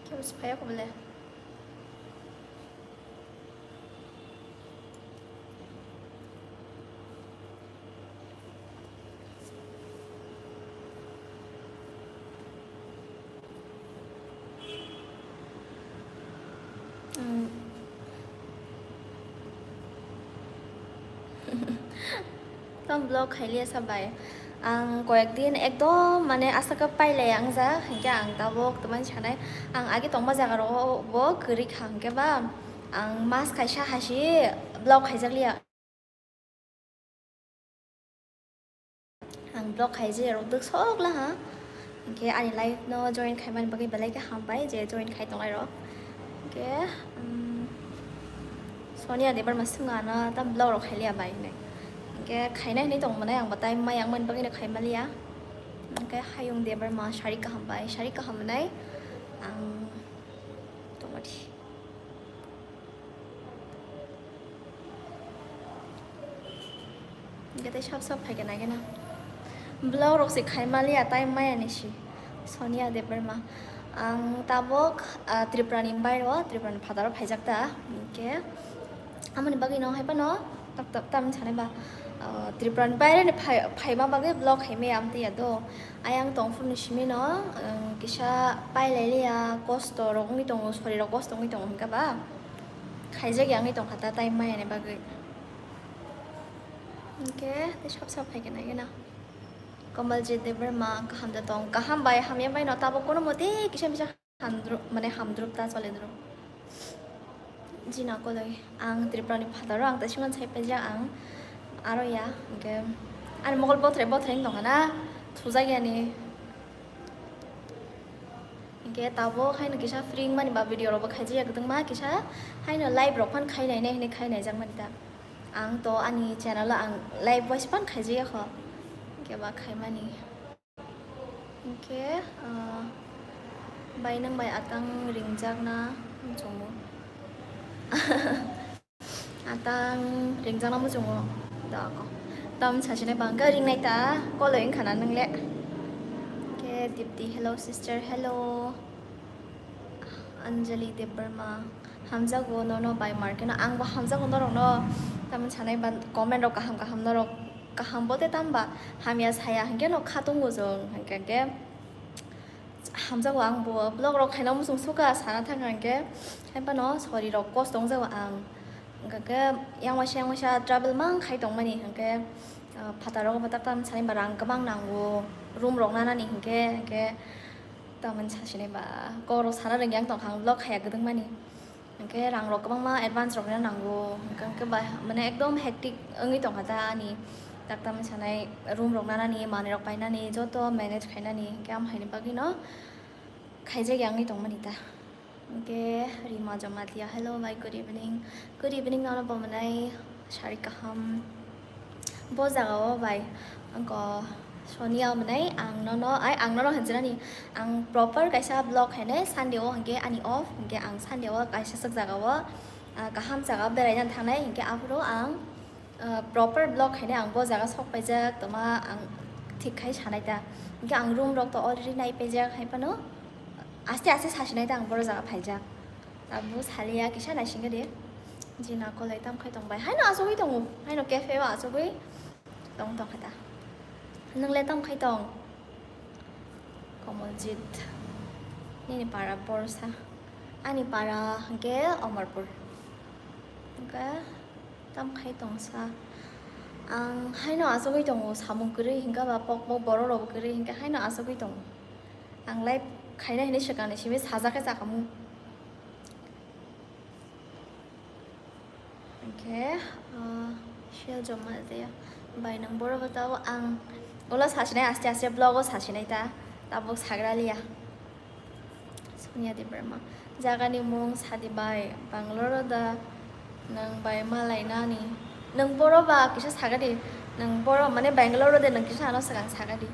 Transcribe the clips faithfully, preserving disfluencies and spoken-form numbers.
Khe bwswk phaiya kho bole? Hmm. Tamo vlog khailiya sa bai. Ang koyek din ekdom mane aswk pailai ang ja, hinkhe ang tabuk tamani sanai. Ang age tongma jaga rogo bo kwrwi kha hinkhe ba ang mas kaisa hasi vlog khaijakliya. Ang vlog khaijak rok duk sok la ha. Hinkhe ani live no join khaimani bagwi belai khe hambai je join khai tongnai rok. Hinkhe, um, Sonia Debbarma swngna no tam vlog rok khailiya bai hinwi. Hinkhe khainai hinwi tong mwnai ang bo time maya wngmani bagwi no khaimaliya. Hinkhe Hayung Debbarma sari kaham bai, sari kaham mwnai. Ang tongmadi. Hinkhe tei sab sab phaikhe naikhe na. Vlog rok se khaimaliya time maya ni si. Sonia Debbarma. Ang tabuk, ah, Tripura ni bairo, Tripura ni phataro phaijak ta. Hinkhe amoni bagwi no hai phano tak tak tam sanai ba, ah, Tripura ni baire ni phai, phaima bagwi vlog khaimaya amtwi ya do. Ayang tongphuru ni simi no, um, kisa pailai liya, kosto rok wngwi tongo, sori rok kosto wngwi tongo hinkhe ba. Khaijak ya wngwi tongkha ta time maya ni bagwi. Hinkhe tei sab sab phaikhe naikhe na. Komaljit Debbarma kaham da tong, kaham bai hamya bai no tabuk kono motei kisa misa hamdru-, mane hamdrup ta chole dru. Jina koloi ang Tripura ni phataro ang tei siman sai paijak ang aro ya, hinkhe ani mokol bothrai bothrai wng tongkha na, thujak yani. Hinkhe tabuk haino kisa free wngmani ba video rok bo khaijak ya kwbangma, kisa haino live rok phano khainai nai hinwi khainai jak mani ta. Ang to ani channel o ang live wise phano khaijak ya kho, hinkhe ba khaimani. Hinkhe, ah, bai nang bai atang ringjakna muchungo. Atang ringjakna muchungo. Da ko. Tam sachine bangka ringnai ta koloi wngkha na nwngle. Hinkhe Dipti, hello sister, hello. Anjali Debbarma, hamjago nono bai markeno, angbo hamjago norokno, tamni sanai ba comment rok kaham kaham norok kaham bote tamba hamya saya hinkhe no khatung bujung hinkhe hinkhe hamjago angbo vlog rok khaina muchung suka sana thangkha hinkhe, hai phano sori rok kosto wngjago ang hinkhe yang waisa yang waisa travel mang khai tongmani hinkhe, ah, phataro bo tak tam sanai ba rang kwbang nango room rok nanani hinkhe hinkhe. Tamoni sasinai ba, kok rok sana rwngya wng tongkha ang vlog khaya kwdwngmani. Hinkhe rang rok kwbangma advance rok no nango. Hinkhe ba, mane ekdom hectic wngwi tongkha ta ani tak tamni sanai room rok nanani, manwi rok painani, joto manage khainani. Hinkhe amhaini bagwi no khaijak ya wngwi tongmani ta. Hinkhe Rima Jamatia, hello bhai, good evening. Good evening nono bo mwnai. Sari kaham. Bo jaga o bai angko Sonia mwnai ang nono, ai ang nono hinjinani. Ang proper kaisa vlog haine Sunday o hinkhe ani off, hinkhe ang Sunday o kaisa swk jaga o, ah, kaham jaga o beraina thangnai, hinkhe aphuru ang, ah, proper vlog haine ang bo jaga sok paijak tongma ang thik khai sanai ta. Hinkhe ang room rok to already nai paijak hai phano aste aste sasinai ta ang boro jaga phaijak. Abo saliya kisa naisingkha de. Jina kolai tam khai tong bai. Haino achugwi tongo. Haino cafe o achugwi tong tong kha ta. Nwngle tam khai tong? Komoljit. Nini para Borsa. Ani para hwnkhe Omorpur. Hwnkhe tam khai tong sa. Ang haino achugwi tongo samung kwrwi hwnkhe ba pokmo borok rok kwrwi hwnkhe haino achugwi tongo. Ang live khaina hinwi swkangni simi sajak khe chakamu. Hinkhe, ah, sel joma jaya. Bai nang boro bo tabo ang ulo sasinai aste aste vlog o sasinai ta. Tabuk sagra liya. Sonia Debbarma. Jagani mung sadi bai Bangalore da nang bai malai nani. Nang boro ba kisa sagadi. Nang boro mane Bangalore de nang kisa ano swkang sagadi.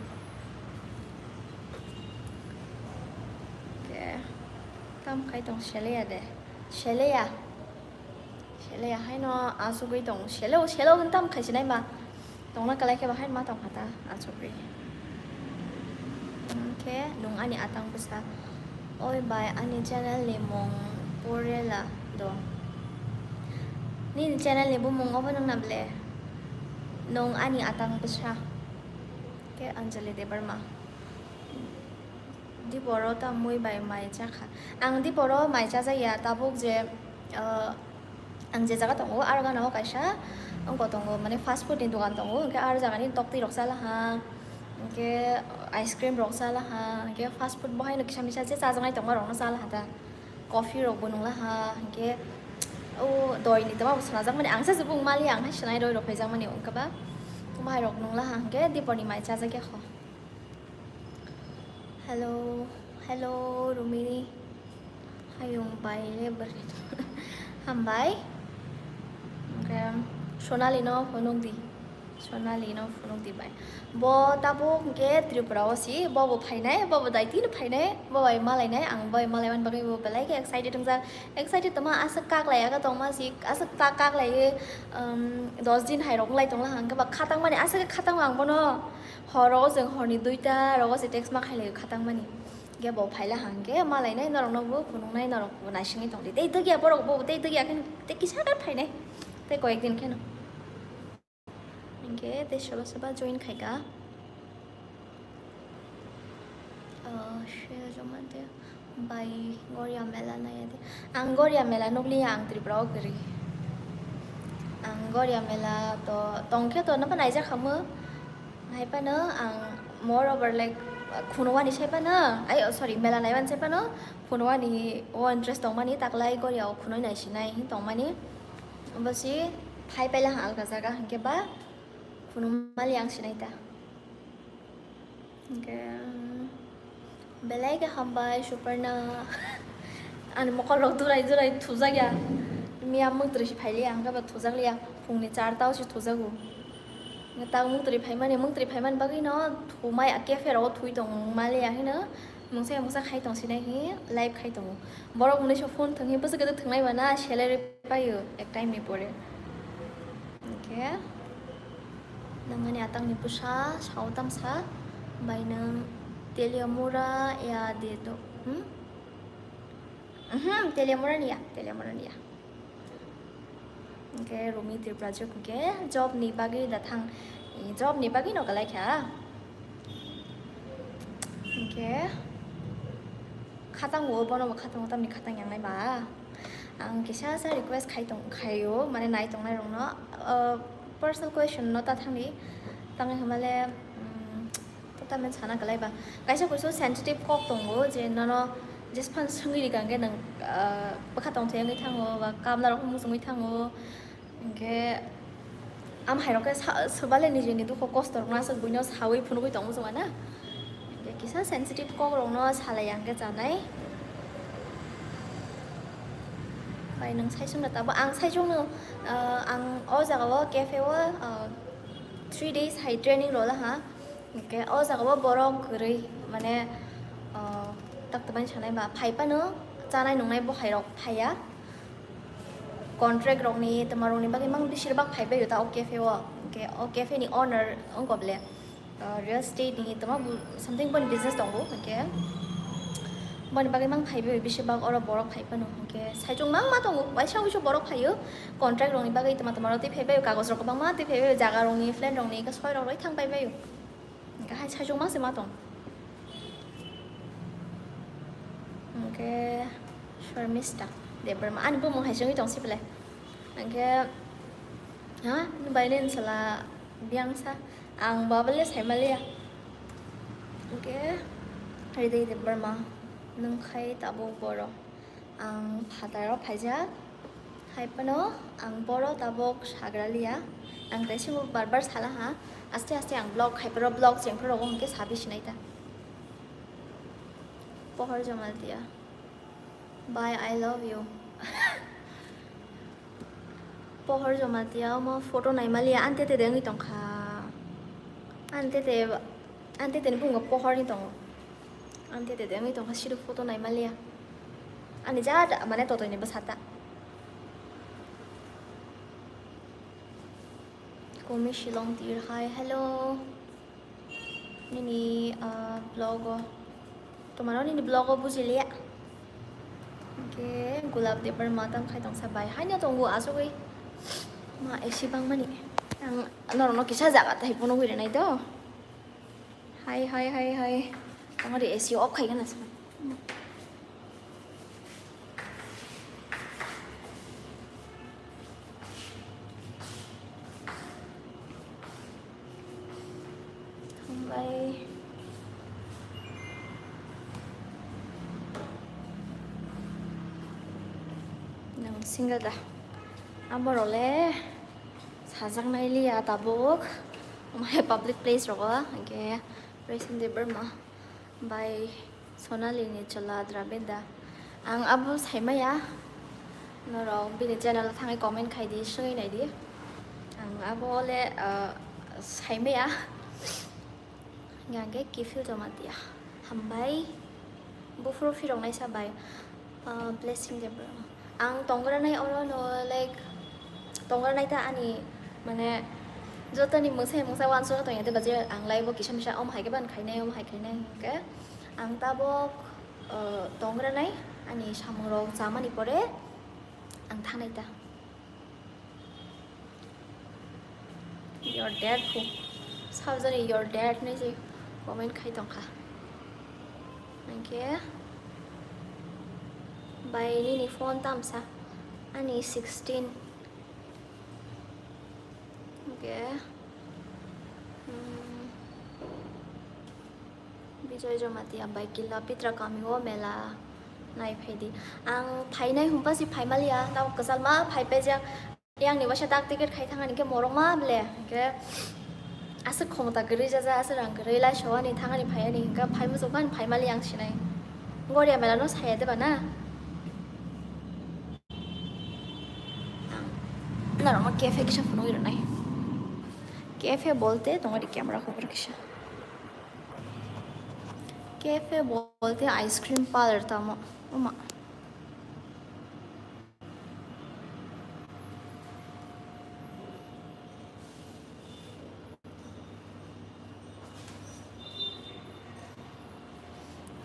Ke tam khai tong seleya de. Seleya. Seleya haino asugwi tong. Selo, selo hwn tam khai sinai ma. Tongna kalai khe ba haino ma tong kha ta asugwi. Hwnkhe nwng ani atang bwsa. Oi bai, ani channel ni mung Porela do. Nini channel ni bumung obo nung na ble? Nung ani atang bwsa. Ke Anjali Debbarma. Diporo ta mui bai mai chakha. Ang diporo mai chajak ya, tabuk je, uh, ang je jaga tongo, aro gana o kaisa wngkha tongo, mane fast food ni dogan tongo, hwnkhe aro jaga ni toktwi rok chalaha, hwnkhe ice cream rok chalaha, hwnkhe fast food bo haino kisa misa je chajaknai tongo, rok no chalaha ta. Coffee rok bo nunglaha, hwnkhe o doi ni twma bo swnajak mani, ang se chubung mali, ang hai swnai roi rok phaijak mani, wngkha ba bahai rok nunglaha, hwnkhe dipor ni mai chajak ya kho. Hello, hello, Rumini. Hayung bai le bwrwi. Hambai. Hwnkhe Sonali no phunuk di. Sonali no phunuk di bai. Bo tabuk hwnkhe Tripura o si, bo bo phainai, bo bo daitino phainai, bo bai malainai, ang bai malaiman bagwi bo belai khe excited wngjak. Excited tongma aswk kaklai aga tongma si, aswk ta kaklaiwi, um, dos din hai rok wnglai tongla hwnkhe ba khatang mani aswk khe khatang ang bono. Horo o chwng horni duita rogo se text ma khailai khatang mani. Ge bo phaila hang ge malainai norok no bo phunuknai norok bo naisingwi tongdi. Tei dwgya borok bo tei dwgya khe tei kisa khe phainai. Tei koyek din kheno. Hingke tei soba soba join khaika. Ah, share joma de. Bai Goria mela naya de. Ang Goria mela nukliya, ang Tripura o kwrwi. Ang Goria mela to tongkhe to napa naijak khamu. Hai phano ang moreover like khunowani sai phano, ai, oh, sorry, mela naiwani sai phano khunowani o interest tongmani, taklai Goria o khunoi naisinai hin tongmani. Obo si phai paila ang alga jaga hinkhe ba khunumali ang sinai ta. Hingke, um, belai khe hambai, Suparna. Ani mokol rok durai durai thujak ya. Miya mungtri si phailiya, hingke ba thujak liya. Phungni charta o si thujago. Hingke tak mungtri phaimani, mungtri phaimani bagwi no thumai a cafe rogo thui tong maliya hino. Mungsa mungsa khai tong sinai hi, live khai tongo. Borok mwnwi so phone thwng hi, bwswk khe thwngnai ba na, salary paio ek time ni pore. Hingke. Nang ani atang ni bwsa sao tamsa bai nang Telia Mura ya de do, hmm? Mhm, Telia Mura ni ya, Telia Mura ni ya. Hingke Rumi Tripura juk hingke job ni bagwi da thang, eh, job ni bagwi no kalai kha. Hingke khatang o bono bo khatang o tamni khatang yang nai ba. Ang kisa sa request khai tong, khaio, mane nai tongnai rokno, uh, personal question no ta thangdi, tangwi hwnmale, um, to ta men sana kwlai ba. Kaisa kuisu sensitive kok tongo, je nono jespan swngwi rikha hwnkhe nwng, uh, bwkha tongthai wngwi thango, ba kamla rok muchungwi thango, hwnkhe Am hai rok khe sa-, swbale nijeni dukho kosto rokno aswk buino sawi phunugwi tongo chwng na. Hingke kisa sensitive kok rokno salai ang khe chanai. Bai nwng saichung da tabo ang saichung no, ah, ang o jaga o cafe o, ah, three days hai training rola ha. Hingke o jaga o borok kwrwi mane, ah, tak tabani sanai ba phai phano chanai nungnai bo hai rok phaiya. Contract rokni, twma rokni bagwi mang bisir bak phai bai ta o cafe o. Hingke o cafe ni owner wngkha ble, uh, real estate ni twma bu something boni business tongo. Hingke boni bagwi mang phai bai bisir bak oro borok phai phano. Hingke saichung mang ma tongo, waisa waisa borok phaio. Contract rokni bagwi twma twma rok twi phai bai, kagoj rok kwbangma twi phai bai, jaga rokni, flat rokni, hingke soi rok roi thang pai bai. Hingke hai saichung mang se ma tong. Hingke Sharmista Debbarma, ani bumung hai se wngwi tong sibole. Hingke, ha, ni bai ni sala biyang sa, ang babale sai maliya. Hingke Hriday Debbarma, nwng khai tabuk boro. Ang phataro phaijak, hai phano ang boro tabuk sagra liya. Ang tei simo bar bar sala ha, aste aste ang vlog khai pharo, vlog cheng pharo rogo hingke sabi sinai ta. Pohor Jamatia. Bye, I love you. Pohor Jamatia omo photo naimaliya, antete de wngwi tongkha. Antete, antete ni bumung pohor ni tongo. Antete de wngwi tongkha, siro photo naimaliya. Ani ja da, mane totoi ni bwsa ta. Kumi Shillong tir hai, hello. Nini, ah, vlog o. Tomaro nini vlog o bujiliya. Gulab Debbarma tam khai tongsa bai. Haino tongo asugwi. Ma A C bangmani. Ang norokno kisa jaga tai phunugwi rwnai do. Hai, hai, hai, hai. Tongori A C off khai gana sa. Hambai. Nang single da. Aborok le sajaknai liya tabuk. Omo hai public place rogo, hwnkhe Resen Debbarma bai Sonali ni chwla Dravida. Ang abo saimaya. Norok bini channel o thangwi comment khai di, swngwi nai di. Ang abo le, ah, saimaya. Hingke Kifil Jamatia. Hambai. Buphuru phirok naisa bai. Ah, Blessing Debbarma. Ang tongranai oro no, like, tongranai ta ani, mane, jotoni mungsa mungsa uansukha tongya de baje ang live o kisa misa om hai khe ban khainai, om hai khainai hingke ang tabok, ah, tongranai ani samung rok chamani pore ang thanai ta. Your dad who? Sabjani your dad ni je comment khai tongkha. Hingke bai nini phone tamsa ani sixteen. Hingke, hmm, Bijoy Jamatia bai Kila Pitra kami o mela nai phaidi. Ang phainai hwnba si phaimaliya, tamo kwchalma phai paijak. Yang ni waisa tak ticket khai thangani khe morok ma ble. Hingke aswk khomota kwrwi jaja, aswk rang kwrwi lai so ani thangani phai ani hingke phai muchung phani phaimaliya ang sinai. Goria mela no saya de bana. Norokno cafe kisa phunugwi rwnai. Cafe bolte tongori camera khobor kisa. Cafe bolte ice cream parlor tamo. Oma.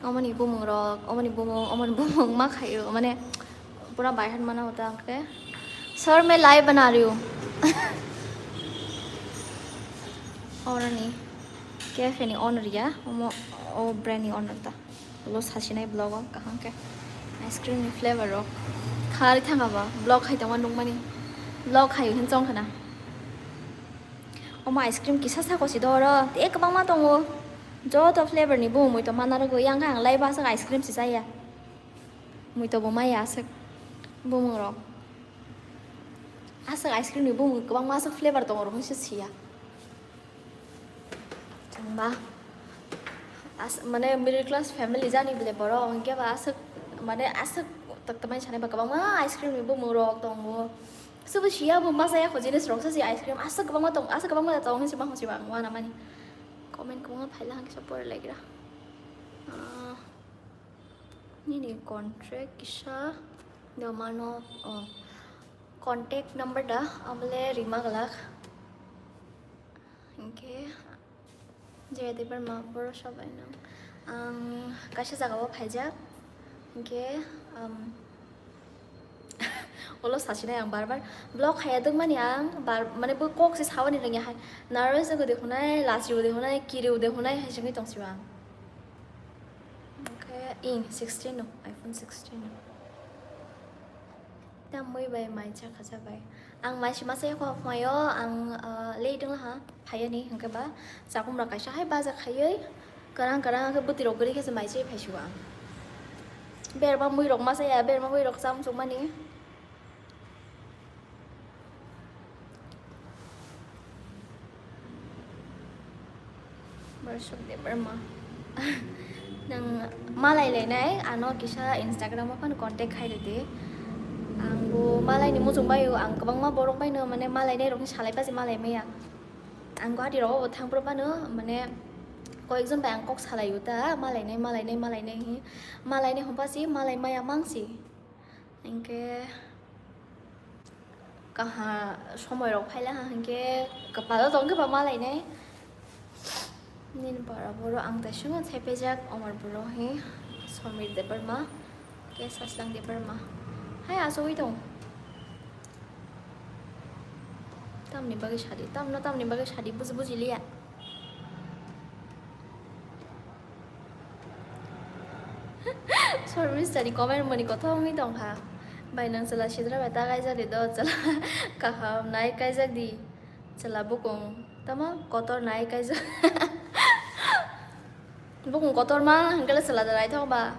Omoni bumung rok, omoni bumung, omoni bumung ma khaio, mane pura bai han mana hota angke. Sir, main live bana rahi hu. Oroni cafe ni owner ya, omo o brand ni owner ta. Ulo sasinai vlog o kaham khe ice cream ni flavor rok khari thanga ba vlog khai tongma nukmani vlog khai hin chong khana. Omo ice cream kisa sako si doro, tei kwbangma tongo. Joto flavor ni bo mui to mana rwgwi, yang khe ang lai ba aswk ice cream si chaya. Mui to bo maya aswk bumung rok. Aswk ice cream ni bumung kwbangma aswk flavor tongo rok hinse siya. Chwngba as-, mane middle class family jani bile borok, hinkhe ba aswk, mane aswk tak tamani sanai ba kwbangma ice cream ni bumung rok tongo. Sobo siya bo ma chaya kho jinis rok se ice cream aswk kwbangma tong, aswk kwbangma tong hinse ma hinse ba ang uanamani. Comment kwbangma phaila hwnkhe sa pore laikra. Ah, nini contract kisa do mano, oh, contact number da, amle rima glak. Hinkhe Jaya Debbarma, borok sabai no. Ang kaisa jaga o phaijak. Hinkhe, um, ulo sasinai ang bar bar. Vlog khaya dwngmani ang bar, mane bo kok se sawani rwngya hai. Nervous wngwi de hwnai, lachi o de hwnai, kiri o de hwnai hai se wngwi tong sio ang. Hinkhe, ing, sixteen no, iPhone sixteen no. Tamwi bai mai chakha chabai. Ang mai sima se kho phaio, ang, ah, late wng ha, phaiyani, hwnkhe ba, chakhumra kaisa hai baja khaiwi, kwrang kwrang khe bwtwi rok kwrwi khe se mai se phaisio ang. Berma mui rok ma chaya, berma mui rok cham chukmani. Barasok Debbarma. Nang malai lainai, ano kisa Instagram o phano contact khai rwdi. Ang bo malai ni muchung bai o, ang kwbangma borok bai no mane malai nai rok ni salai basi malai maya. Ang Guwahati rogo bo thang phuru phano mane koyekjon bai ang kok salai o ta, malai nai, malai nai, malai nai hi. Malai nai hwn basi malai maya mang si. Hinkhe kaha somoi rok phaila ha hinkhe kwpalo tong khe ba malainai. Nini para boro ang taisongo sai paijak Omar boro hi Somir Debbarma, khe Saslang Debbarma. Hai asugwi tong. Tamni bagwi sadi, tamno tamni bagwi sadi, buji buji liya. Sormistani comment mani kothok wngwi tongkha. Bai nang chwla sidra bai ta kaijak di do, chwla kaham nai kaijak di. Chwla bukung tamo kotor nai kaijak. Bukung kotor ma hwnkhe le chwla da naithok ba.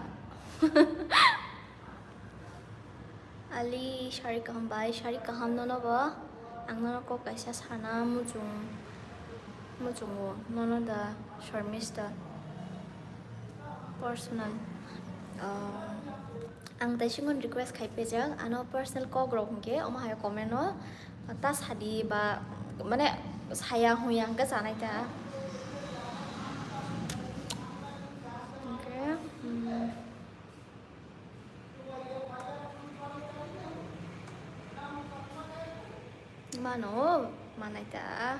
Ali, sari kaham bai, sari kaham nono bo. Ang nono kok kaisa sana muchung, muchungo nono da Sharmista personal. Ah, ang taisingon request khai pejak, ano personal kok rok hwnkhe omo hai comment o ta sadi ba, mane saya huya hwnkhe sanai ta. Hwnkhe, hmm. Mano, manai ta.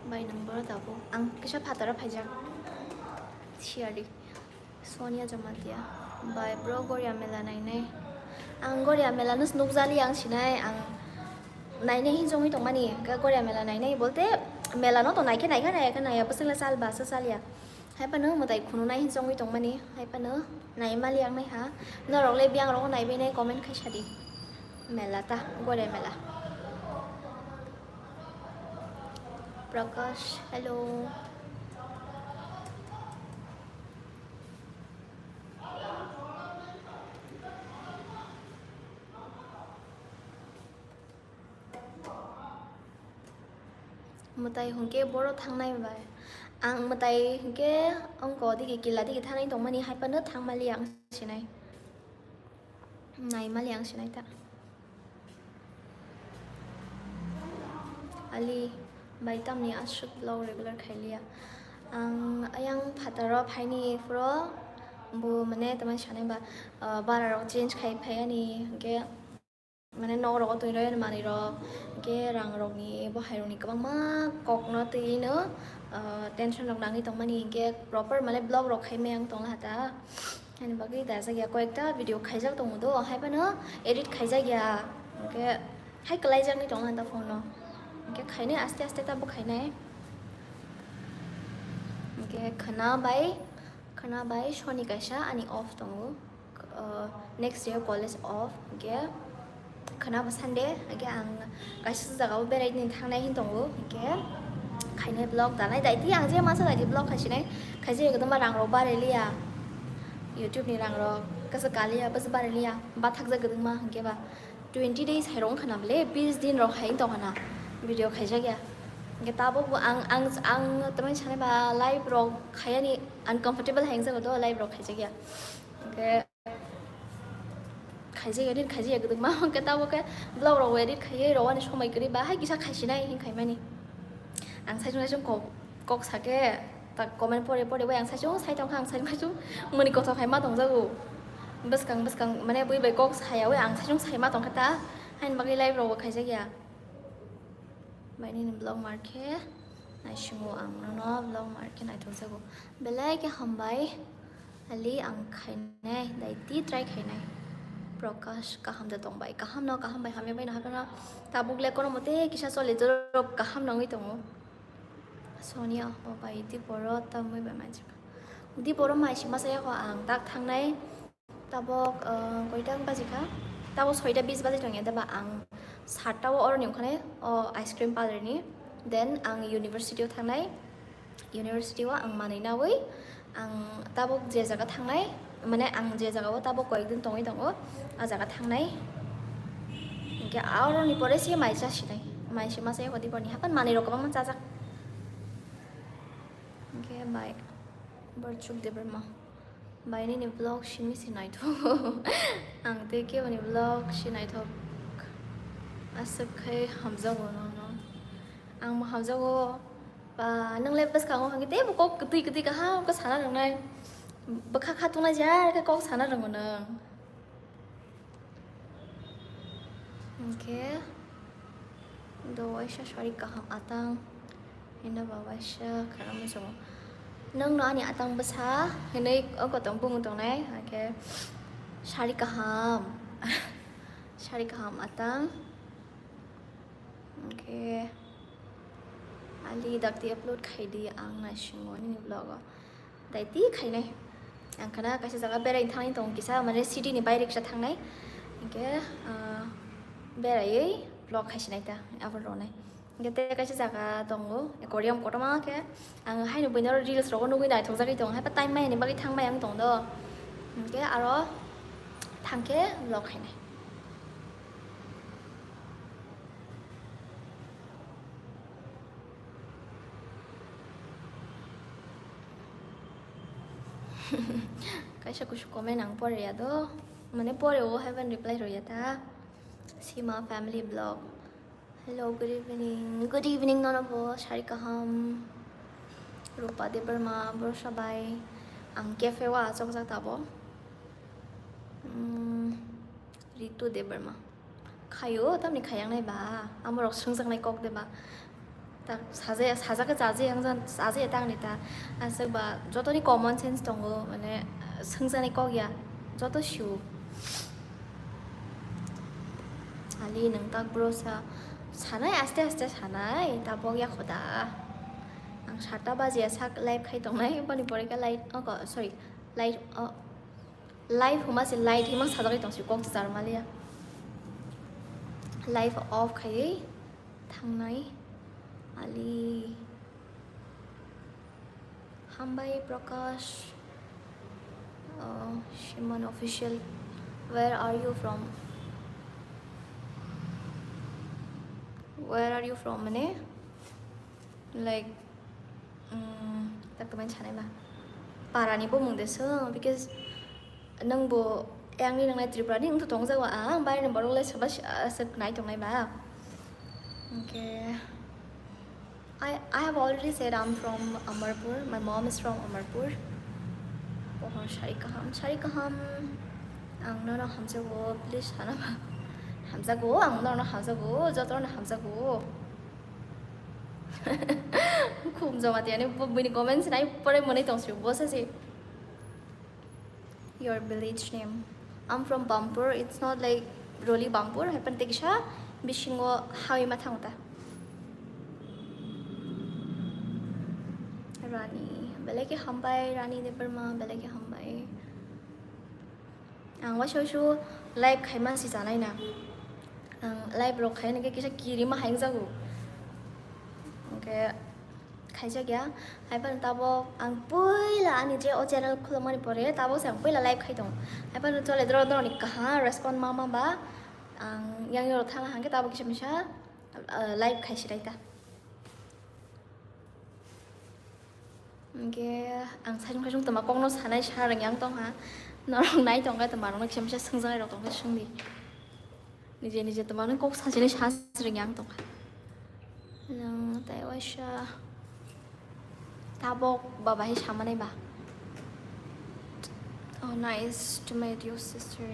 Bai nang boro tabuk. Ang kisa phataro phaijak. Siari. Sonia Jamatia. Bai bro Goria mela nainai. Ang Goria mela nus nukjali ang sinai ang nainai hin jongwi tongmani. Ga Goria mela nainai bolte mela no to naikhe naikha naikha naiya bwswkla sal ba sa salya. Hai phano mwtai khununai hin chongwi tongmani, hai phano nai mali ang nai ha. Norok le biyang rogo nai bai nai comment khai sadi. Mela ta, gore mela. Prakash, hello. Mwtai hwnkhe boro thangnai bai. Ang mwtai hwnkhe ongko digi kila digi thangnai tongmani, hai phano thangmali ang sinai. Naimali ang sinai ta. Ali bai tamni aswk vlog regular khailiya. Ang ayang phataro phaini phuro bo mane tamani sanai ba, ah, bara rok change khai phai ani hwnkhe. Mane nok rogo twi rw manwi rok, hwnkhe rang rokni, bo hai rokni kwbangma kokno twi no, ah, tension rok nangwi tongmani, hwnkhe proper mane vlog rok khai maya wng tongla hata. Ani bagwi dajak ya, koyekta video khaijak tongo do, hai phano edit khaijak ya, hwnkhe hai kwlai jak wng tongla hata phone no, hwnkhe khainai aste aste ta bo khainai. Hwnkhe khwna bai, khwna bai soni kaisa ani off tongo. Uh, next day college off, hwnkhe khwna bo Sunday, hwnkhe ang kaisa jagao berai ni thangnai hin tongo, hwnkhe khainai vlog danai daiti ang je masa daiti vlog khaisinai, khaisa ekdom rang rok bareliya, YouTube ni rang rok kasa kaliya bas bareliya, bathakjak kwdwngma hwnkhe ba twenty days hai rok wngkha na bole, bis din rok hai wng tongkha na video khaijakya, hwnkhe tabuk bo ang, ang, ang tamani sanai ba live rok khayani uncomfortable hai wngjago do live rok khaijakya, hwnkhe. Khaijak ya, nini khaijak ya, kwdwkma hwnkhe tabuk khe vlog rok edit khaiwi rwani somoi kwrwi ba hai kisa khaisinai hin khaimani. Ang saichung saichung kok, kok sakhe ta comment pore pore bai ang saichung sai tongkha, ang saichung saichung mani kothok hai ma tongjago. Bwskang bwskang mane bui bai kok sayawi ang saichung sai ma tongkha ta, haini bagwi live rok bo khaijak ya. Bai nini vlog mar khe naisingo ang nono vlog mar khe naithok jago. Belai khe hambai. Ali ang khainai, daiti try khainai. Prakash, kaham da tong bai? Kaham no, kaham bai hamya bai no, haphano tabuk le kono mote kisa choli jorok kaham nangwi tongo. Sonia, o bai, di boro tamwi bai manjak. Di boro mai si masa yako ang tak thangnai. Tabok, uh, koita wng bajikha? Tabok soita bis baji tongya, deba ang satta o oroni wngkhanai, o ice cream parlor ni. Then ang university o thangnai. University o ang manwi nawi ang tabuk je jaga thangnai, mane ang je jaga o tabuk koyek din tongwi tongo, a jaga thangnai. Hwnkhe aroni pore se mai chasinai, mai se masa yako diporni hapan manwi rok kwbangma chajak. Hwnkhe bai Barchuk Debbarma. Bai nini vlog simi se naithok. Ang tei keboni vlog se naithok. Aswk khai hamjago nono. Ang bo hamjago. Ba, nwng le bwskango hwnkhe teibo kok kwtwi kwtwi kaham khe sana rwngnai. Bwkha khatungnai jar khe kok sana rwngo nwng. Hwnkhe do waisa sari kaham atang. Hino ba waisa khara muchungo. Nwng no ani atang bwsa hinwi o kotong bung tongnai, hwnkhe sari kaham, sari kaham atang, hwnkhe ali dakti upload khaidi ang naisingo nini vlog o. Daiti khainai. Ang khana kaisa jaga berai thangwi tongo kisa, mane city ni baire kisa thangnai. Hwnkhe, ah, beraiwi vlog khaisinai ta, abo rwnai. Hwnkhe tei kaisa jaga tongo, aquarium kotorma khe. Ang haino buino reels rogo nugwi naithokjagwi tongo, haiba time maya ni bagwi thangmaya wng tong do. Hwnkhe aro thangkhe vlog khainai. Kaisa kusu comment ang pore ya do, mane pore o haiban reply rw ya ta. Sima family vlog. Hello, good evening. Good evening, nono bo sari kaham. Rupa Debbarma, Borsa bai. Ang cafe o achokjak tabo. Mm, Ritu Debbarma. Khayo, tamni khayang nai ba. Amorok swngjaknai kok de ba. Tak sajaya, sajak khe chajaya wngjan, chajaya tangni ta. Aswk ba, jotoni common sense tongo, mane, swngjaknai kok ya. Joto sio. Ali nwng tak bro sa, sanai aste aste sanai, tabok ya khoda. Ang sata bajiya sak live khai tongnai, boni pore khe light, oh, ko-, sorry, light, oh, live huma se light hima sajagwi tongsi kok char maliya. Live off khaiwi thangnai, ali. Hambai Prakash, uh, Shriman Official, where are you from? Where are you from? Mane, like, um, tak teman sana ba. Para ni bo mung de so, because nang bo, yang ni nang nai Tripura ni, nang to tong jago, ah, bayar ni borok le sebas, ah, sep nai tong nai ba. Okay. I, I have already said I'm from Amarpur. My mom is from Amarpur. Pohor sari kaham, sari kaham. Ang nono hamjago, please sana ba. Hamjago, ang nono hamjago, joto no hamjago. Khum joma tiya ni bo bini comments nai pore mone tong si, bo sa si. Your village name. I'm from Bampur. It's not like really Bampur. Happen tekisa bisingo hawi ma thangta. Rani, belai khe hambai, Rani Debbarma, belai khe hambai. Ang waisa waisa live khaima si chanai na. Ang live rok khaina khe kisa kiri ma haing jago. Hwnkhe khaijak ya. Haiphano tabok ang puila ani je o channel khulumani pore tabok se ang puila live khai tongo. Haiphano chole doro doro ni kaham respond ma ma ba ang yang yoro thang hangke tabok kisa misa, ah, live khai sirai ta. Hingke ang sajung sajung toma kokno sanai sa rwng yang tongha. Norok nai tongkha toma rokno kisa misa swngjak rok tongkha swngdi. Nije nije toma kok sajini sa rwng yang tongkha. Nwng tai waisa tabok baba hai samanai ba. Oh, nice to meet you, sister,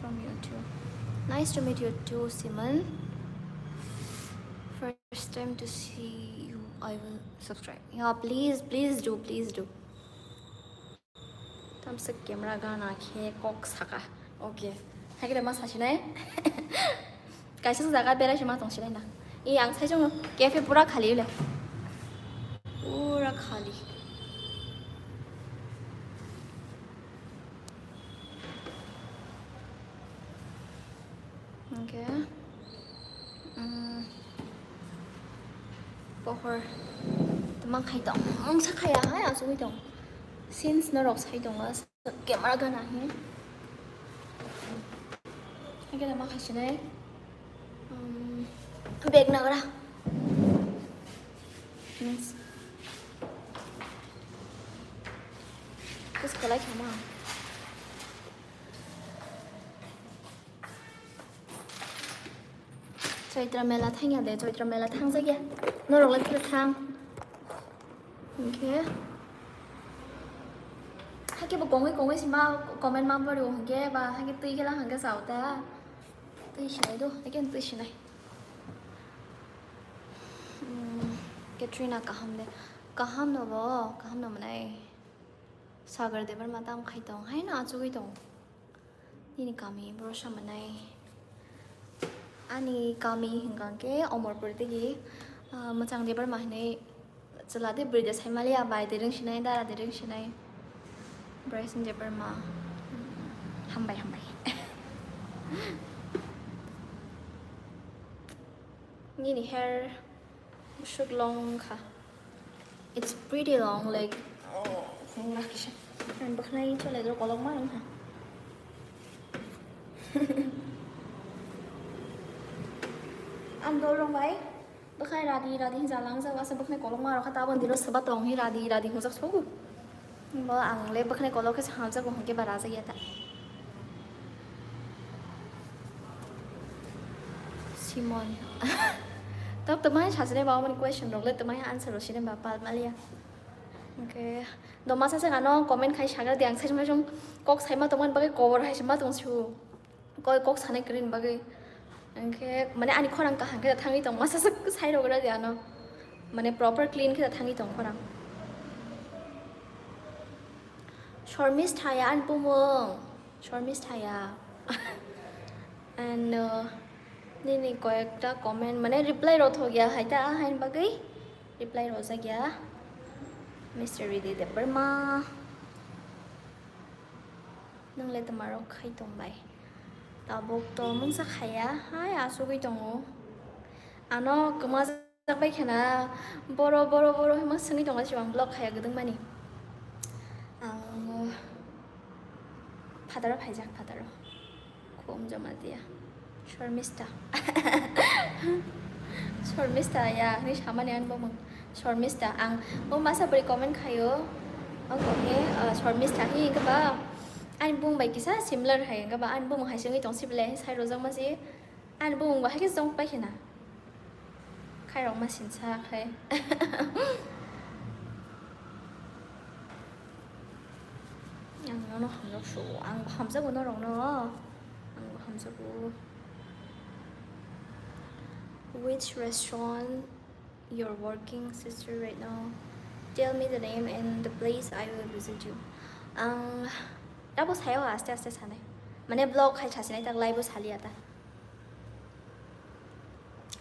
from YouTube. Nice to meet you too, Simon. First time to see you, I will subscribe. Yeah, please, please do, please do. Tamsa camera gana khe kok saka. Okay. Hakhe ma sasinai. Kaisa jaga berai se ma tong sinai na. I ang sai jong cafe pura khali le. Pura khali. Okay. Mm. Pohor. Tama khai tong. Ang sa khaya hai asugwi tong. Since norok sai tongo. Camera gana hi. Hake da ma khasinai. Um, bag nagra. Yes. Kus kalai khama. Chaitra mela thangya de, Chaitra mela thangjakya. Norok lai phira thang. Hingke. Hake bo kongoi kongoi sima comment ma pori o hingke ba hake twi gela hingke chao ta. Twi sinai do, hake twi sinai. Hmm, Katrina kaham de. Kaham no bo, kaham no mwnai. Sagar Debbarma tam khai tong, hai no achugwi tong. Nini kami boro sa mwnai. Ani kami hwnkha khe Omorpur tigi, ah, Mwchang Debbarma hinwi chwla de bwrwi de sai maliya, bai de rwng sinai, dara de rwng sinai. Bryson Debbarma. Hambai, hambai. Nini hair bwswk long kha. It's pretty long, like, oh, phungra kisa. Ang bwkhnai chole dro kolok ma wngkha. Ang dol rong bai bwkhnai radi radi hinja lang jago, asa bwkhnai kolok ma rokha, tabon dino swba tong hi radi radi hungjak sogo. Bo ang le bwkhnai kolok khe hamjago hwnkhe ba rajak ya ta. Simon. Tok twmai sajne ba mani question rok le twmai answer rok sine ba pal maliya. Hwnkhe do masa se ano comment khai sagra di ang sajma jong kok saima tongmani bagwi kobor hai sima tong su. Koi kok sanai kwrwini bagwi. Hwnkhe mane ani khorang kaham khe thangwi tong masa se sai rok ra di ano. Mane proper clean khe thangwi tong khorang. Shormistha ya ani bumung. Shormistha ya. And, uh, nini koyekta comment, mane reply rw thok ya hai ta, haini bagwi reply rwjak ya. Mister Ridi Debbarma. Nwngle twma rok khai tong bai. Tabuk to mungsa khaya, hai asugwi tongo. Ano kwma jak bai khena, boro, boro, boro hima swngwi tongo, se ang vlog khaya gwdwng mani. Ang phataro phaijak, phataro. Khum joma dia. Shormista. Shormista ya, hwnwi samani ang bumung. Shormista, ang bo masa bwrwi comment khaio. Ang khe, ah, Shormista hi hwnkhe ba, ani bumung bai kisa similar hai hwnkhe ba, ani bumung hai se wngwi tong sibole, sai rojak ma se. Ani bumung bo hai khe chong pai khena. Khairok ma sinsa khai. Ang nono hamjak so, ang bo hamjago norokno. Ang bo hamjago. Which restaurant you're working, sister, right now? Tell me the name and the place, I will visit you. Ang abo sayo aste aste sanai. Mane vlog khai sasinai tak live o saliya ta.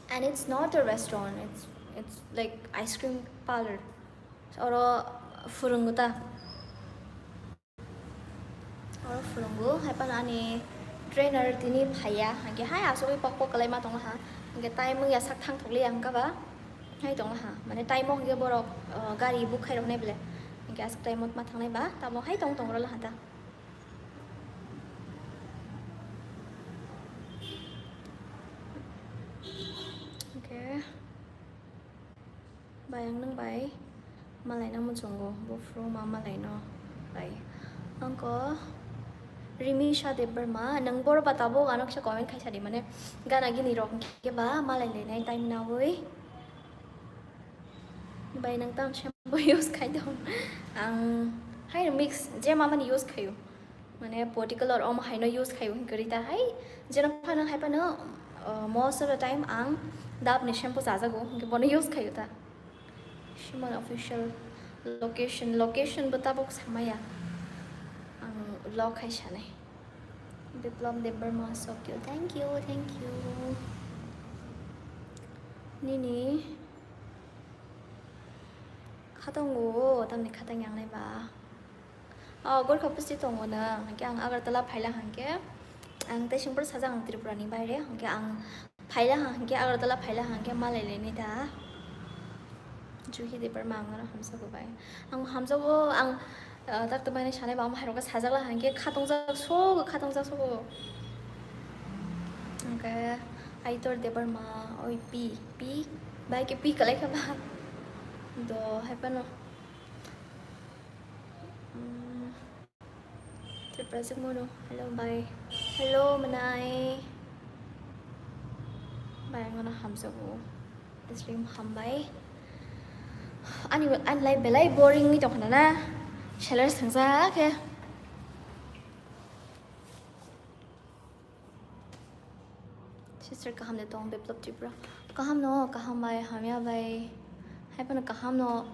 And it's not a restaurant, it's, it's like ice cream parlor. Oro phwrwngo ta. Oro phwrwngo, hai phano ani trainer tini phaiya, hwnkhe hai asugwi pok pok kwlai ma tongla ha. Hwnkhe time wngya sak thang thokliya hwnkha ba, hai tongla ha. Mane time o hwnkhe borok, uh, gari book khai roknai bwle. Hwnkhe aswk time o ma thangnai ba, tamo hai tong tong rwla ha ta. Okay. Bai ang nung bai malai no muchungo, buphuru ma malai no bai. Angko Rimisha Debbarma, nung boro ba tabuk ano kisa comment khaisa di, mane gana gini rok hwnkhe ba malai lainai time nawi. Bai nung tam shampoo use khai dong? Ang hai mix je mamani use khaio. Mane particular omo haino use khaio hwnkhe rita hai, jeno phano hai phano, uh, most of the time ang Dove ni shampoo chajago, hwnkhe bono use khaio ta. Shimon official location, location bo tabuk samaya. Ang vlog hai sanai. Biplab Debbarma, so cute. Thank you, thank you. Nini khatango, tamni khatang yang nai ba. Oh, Gorkha pusti tongo na, hwnkhe ang Agartala phaila hwnkhe, ang tei singpor sajak ang Tripura ni baire, hwnkhe ang phaila hwnkhe Agartala phaila hwnkhe malai lainai da. Juhi Debbarma ang no hamjago bai. Ang hamjago, ang, ah, tak to bai sanai ba, ang hai rok sajak la hwnkhe khatong jak so, khatong jak so. Hwnkhe Aitor Debbarma, oi pi, pi, bai khe pi kalai kha ba. Do hai phano. Mm, Tripura Jigmoro, hello, bye. Hello, mwnai. Bye, ang no hamjago. Aslim hambai. Ani, ani life belai boring ni tongkhana na. Seller sangsa khe. Sister, kaham de tong, Biplab Tripura? Kaham no, kaham bai, hamya bai. Hai phano kaham no,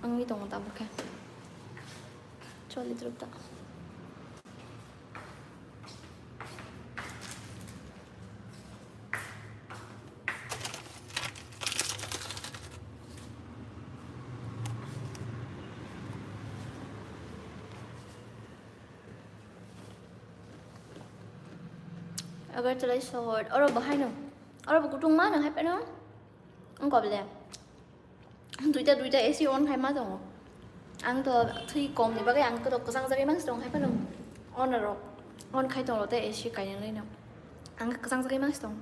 Ang mi tongo tabuk khe. Choli drop ta. Agartala sohor, oro bo haino, oro bo kutung ma nang hai phano. Wngkha bole. Duita, duita A C on khai ma tongo. Ang to thwi kom ni bagwi ang to kwchang jagwi mang si tong hai phano. On rok, on khai tong rok tei A C kainwi no. Ang kwchang jagwi mang si tong.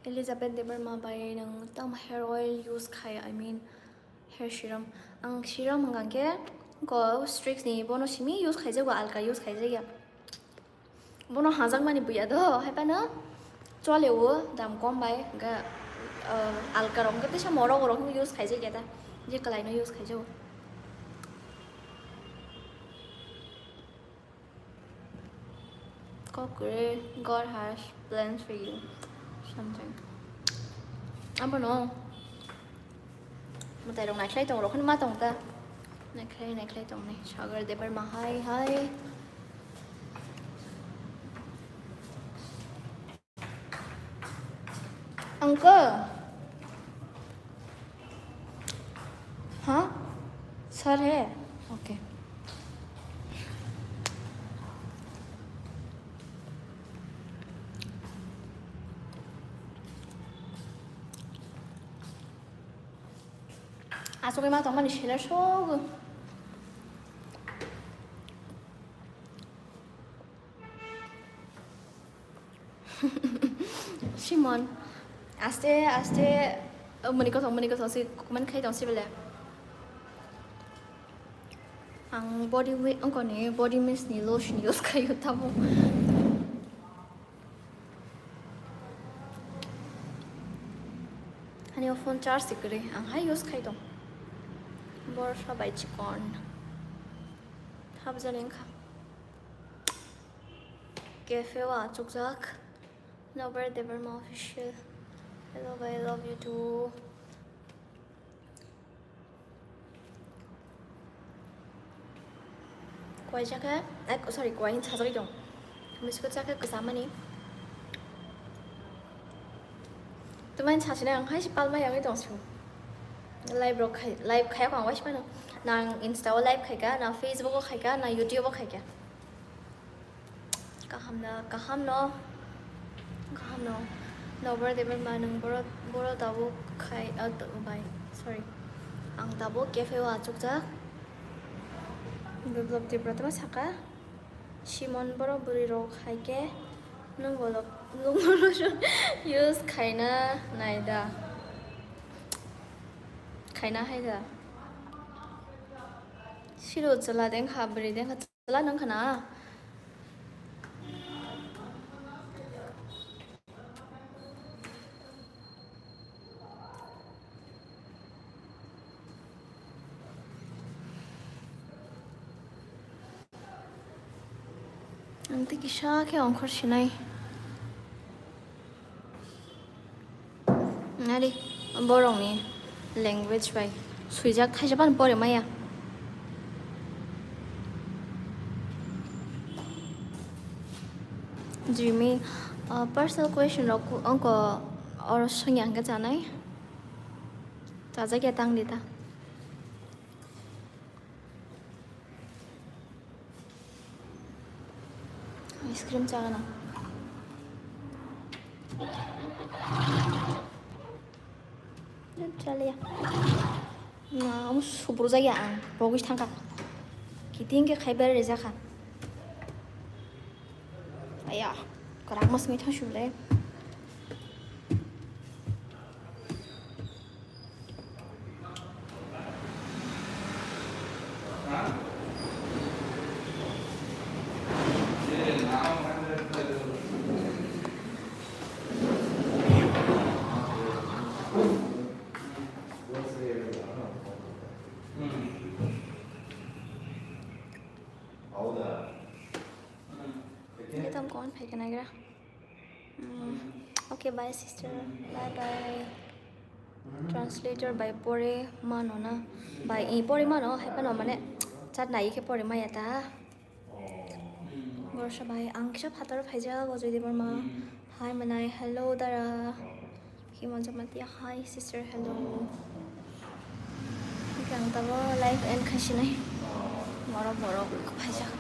Elizabeth Debbarma bai nang tamo hair oil use khai, I mean, hair serum. Ang serum hwnkha khe ko Strix ni bono simi use khaijago, alka use khaijakya. Bono hajakmani buya do, hai phano chole o dam kom bai, hwnkhe, ah, alka rok hwnkhe teisa morok rok use khaijakya ta, je kwlai no use khaijago. Kokre, God has plans for you. Something. Abono mwtai rok naikhlai tong rok ma tong ta. Naikhlai, naikhlai tong nai. Sagar Debbarma, hi, hi. Uncle. Huh? Sir hai? Okay. Aswk ma tongmani seller sogo. Simon, aste aste, oh, mani kothok, mani kothok se comment khai tong sibele. Ang body wi-, ongkoni body mist ni lotion use khaio tamo. Ani o phone charge se kwrwi, ang hai use khai tong. Borsa bai chikon. Thabjani wngkha. Cafe o achukjak. Nobar Debbarma official. Hello, bhai, love you too. Kwai chakhe, eh, sorry, kwai hin sajagwi tong. Biskut chakhe kwchamani. Tumani sachina ang hai se palma yangwi tong sio. Live rok khai, live khaya khong waismano. Nang Insta o live khaika, nang Facebook o khaika, nang YouTube o khaika. Kaham na, kaham no. Kaham no. Nobar Debbarma nang boro, boro tabuk khai, ah, to-, bai, sorry. Ang tabuk cafe o achukjak. Biplab Tripura tama saka. Simon boro bwrwi rok hai khe nung bolok, nung bolok use khaina nai da. Khaina hai da. Siro chwla deng kha, bwrwi deng kha. Chwla nang khana. Ang tei kisa khe ongkhor sinai. Nari, borokni language bai swijak, thaisa phano pore maya. Jimmy, uh, personal question rok ku-, ongko oro swngya hwnkhe chanai. Chajakya tang di ta. Ice cream chagana. Chaliya. Na, omo subru jaya ang. Bogis thangka. Kiting ke khai bere jakha. Aya, kwrak mas mi thang sule. Ini tam kawan phaikha nagra. Hmm. Okay, bye sister. Bye bye. Translator bai pore mano na, bai, eh, pore mano, hai phano mane chat nai khe pore maya ta. Borsa bai, ang kisa phataro phaijak, o Joydev Barma. Hi, manai, hello, dara. Himanta Jamatia, hi, sister, hello. Hingke ang tabo live end khaisinai. Borok, borok, phaijak.